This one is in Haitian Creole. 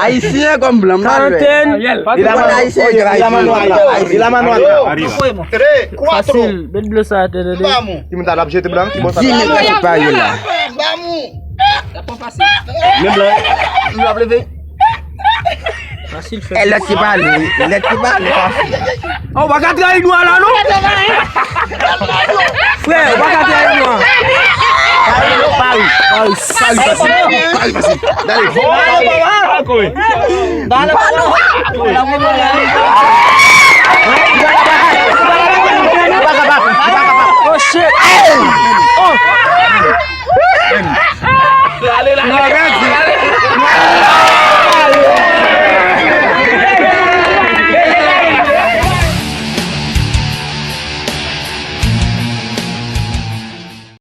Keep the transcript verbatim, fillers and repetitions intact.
Ayisyen kòm blan, m pa jwe. Karantèn. Li la mano, li la mano, li la mano. Tres, cuatro. Fasil, bet ble sa atè, tande. Vamos. Ki moun sa l ap jete blan? Ki bò sa? Di men kòman pa ye la. Vamos. Men blan. Li ap leve. Fasil fè. E lòt ki pale, lòt ki pale. Oh, w pa ka trayi nou a la, non? Frè, w pa ka trayi nou a. Pari, pari, pari, pari, pari, pari. Dale. Oh, shit. Oh.